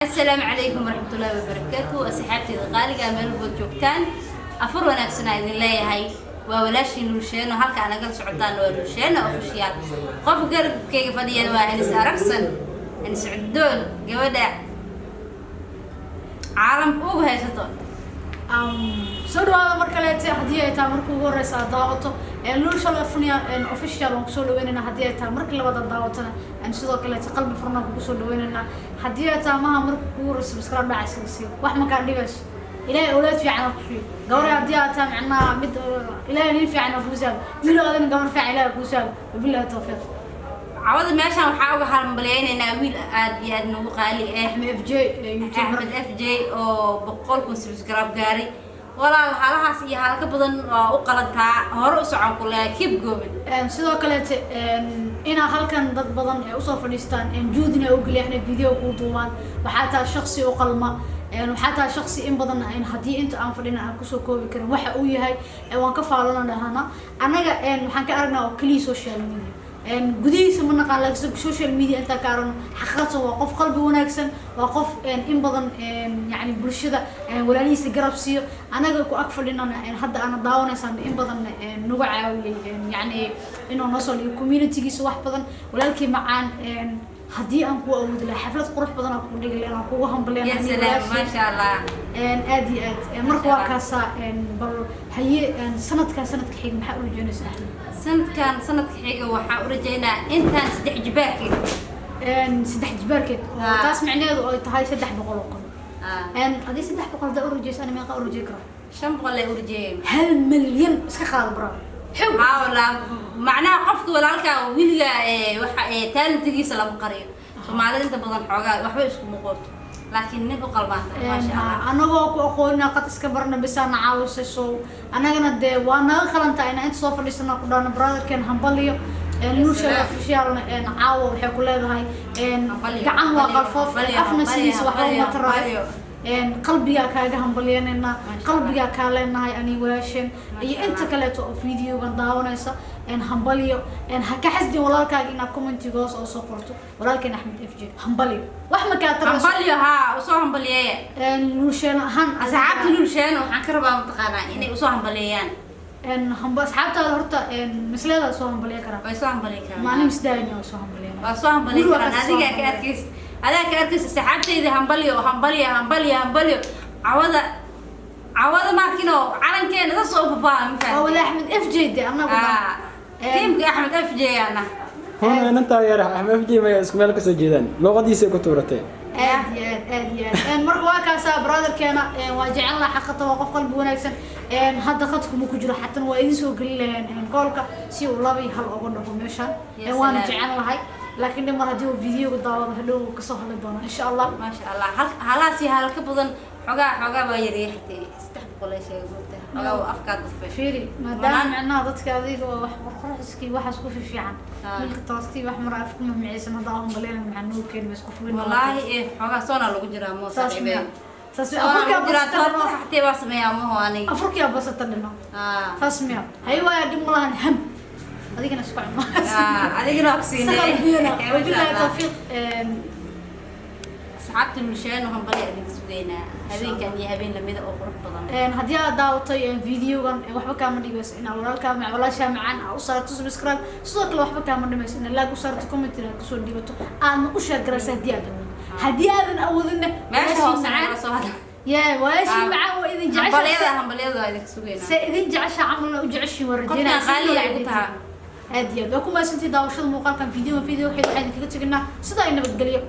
Asalaamu calaykum waraxmatullaahi wabarakaatu. Asxaabteeda qaaliga, meel walbood joogtaan, afur wanaagsanaa idin leeyahay. Waa walaashii Lulsheeno. Halka aa nagala socotaan waa Lulsheeno Official. Qof garabkayga fadhiyana waa Anis Aragsan, Anis Cuddoon, gabadha caalamka ugu haysato. Soo dhawaada mar kaleete. Haddii ay tahay marka ugu horeysa aad daawato Luulsha Official, waan kusoo dhaweynayna. Haddii ay tahay marka labaad aad daawatona, sidoo kaleete qalbi furnaan kugu soo dhaweynayna. Haddii ay tahay maha marka kugu horeysa, subscribe dhaca isaga sii, wax makaa dhibayso. Ilaahay awlaad fiican ha ku siiyo. Gabar haddii aad tahay, macnaha mid Ilaahay nin fiican ha kuu sahlo. Wiilo adina gabar fiican Ilaahay ha kuu sahlo. Wabillahi tawfiiq. Cawada meeshaan waxaa uga hambalyaynaynaa wiil aad iyo aad nagu qaali ah. Axmed FJ, YouTuber. Axmed FJ oo 100,000 subscribe gaaray. Walaal, halahaas iyo halka badan waa u qalantaa. Hore u socon ku leeyahay, keep going. Sidoo kaleete inaa halkan dad badan ay usoo fadhiistaan, juudina u geliyaan inay video kuu duubaan, waxaa tahay shaksi u qalma. Waxaa tahay shaksi in badan haddii inta aan fadhina aan kusoo koobi karin waxa uu yahay. Waan ka faalona dhahana annaga. Waxaan ka aragnaa oo keliya social media, gudihiisa ma naqaan, laakiin social media intaan ka aragno, xaqiiqatan waa qof qalbi wanaagsan, waa qof in badan yani bulshada walaalihiisa garab siiyo. Anaga ku ag fadhinana, hadda aana daawanaysaan, in badan nagu caawiyey, yani inuu noo soo dhigo communitygiisa wax badan. Walaalkii macaan, haddii aan ku awoodi lahaa, xaflad qurux badan aan kugu dhigi lahaa, aan kugu hambaleen. Ya salaam, maasha Allah. Aad iyo aad. Marka waa kaasaa. Bal haye, sanadkan sanadka xiga maxaa u rajeynaysa, Axmed? Sanadkan sanadka xiga waxaa u rajaynaa intaan saddex jibaarkeed. Saddex jibaarkeed oo taas micnaheedu ay tahay 300,000. Haddii 300 hadaa u rajeysa, ani meeqa u rajey karaa? 500 lay u rajeeyay. 1 milyan iska qaado, bro, xoog. Haa walaa, macnaha qofka walaalkaa wiliga waxa talentigiisa lama qariyo. Soomaalida inta badan xoogaa waxba iskuma qorto, laakiin nin u qalmaanta, maasha Allah. Anagoo ku aqoonina, qad iska barna bisaa na caawisay. So anagana dee waa naga qalantaa inaan inta soo fadhiisana ku dhahno brotherkeen hambaliyo. Nuusha Officialna caawa waxay ku leedahay Hambalyo, gacan waa hambalyo, qalfoof, hambalyo, afna hambalyo, sidiisa waxba hambalyo, uma taraayo. hambalyo. Qalbigaa kaaga hambalyanayna. Maasha. Qalbigaa kaa leenahay ani walaasheen iyo Maasha inta Allah. kaleeto oo videogan daawanaysa. Hambalyo. Ha ka xasdin walaalkaaga inaad commentiga hoos oo soo qorto "Walaalkeen Axmed FJ, hambalyo." Wax ma kaa tarayso. Hambalyo, haa, usoo hambaliyeeya. Nuusheen ahaan Asxaabta Nuulsheen waxaan ka rabaa, mataqaanaa, inay usoo hambaliyeeyaan. Hamba asxaabtaada horta misleedaa soo hambaliya karaa. Way soo hambaliyi karaan. Maalin misdaayna waa soo hambaliyana. Waa soo hambaliyi Guriga karaan. waa ka soo Adigaa ka hambaliya. arkaysa, adaa ka arkaysa. Asxaabtayda hambalyo, hambalyo, hambalyo, hambalyo. Cawada, cawada maarkino calankeena sas oo babaa ma waa fahamtay? Wada Axmed FJ de annagu. Tiimka Axmed FJ ana. Huna inantaa yar Axmed FJ maya isku meel kasoo jeedaan, luqadiisay ku tuuratay. Aad iyo aad, aad iyo aad. Marka waa kaasaa brotherkeena, waa jecel laha xaqata, waa qof qalbi wanaagsan. Hadda khadku ma ku jiro, xatan waa idin soo gelin laheen koolka si uu 2 iyo 1 uga dhaho meeshan. Ya waana salaam. Jecel lahay, laakiin dhib mar haddii uu videoga daawado, hadhow uu kasoo hadli doono, insha Allah. Maasha Allah. Hal halaas iyo hal ka badan. Xogaa, xogaa waa yareeyay, xitay 300 ay sheegay, moogtahay, xogaa waa afkaa dufay. Fiiri, maadaama macnaha dadka adiga oo wax qurqurxiskii waxaas ku fiifiican, wiilka toostii wax mara afku mamicaysan, hadda aan hambaleyna maxaa noo keeni mays qof weyn. Wallaahi xogaa soona lagu jiraa moo. Saas saaxiibey miya? Saas miya? Soona Afurkaa lagu jiraa. basata Toorta dhino. Xatee waa sameeyaa maho aniga. Afurkiyaa basata dhino. Saas miya? Hay waaya, dhib ma lahan. Ham adigana isku cuno. Adigana waa ku siinay. Sagal biyana. Masha Wabillahi Allah. tawfiiq. Asxaabta Nulsheen, hambali idinka sugeynaa habeenkan iyo habeen lamida oo qurux badan. Haddii aad daawatay videogan, waxba kaama dhibayso inaad walaalkaa walaashaa macaan aad u saarto subscribe. Sidoo kale waxba kaama dhimayso inaad like u saarto, comment inaad kusoo dhibato, aadna u share garaysa haddii aad awoodo. Haddii aadan awoodinna, meesha walaashii hoose macaan nagala soo hadla. Yee, walaashii macaan waa idin hambalyada jecesha. Hambalyada waa idinka sugeynaa. Se idin jecesha camalna u jeceshiin waa Qofkan rajeynaya. qaali ay ugu tahaa. Aad iyo aad waa ku mahadsantihi daawashada muuqaalkan. Video waxaan idinkaga teginaa sidaa ay nabadgelyo.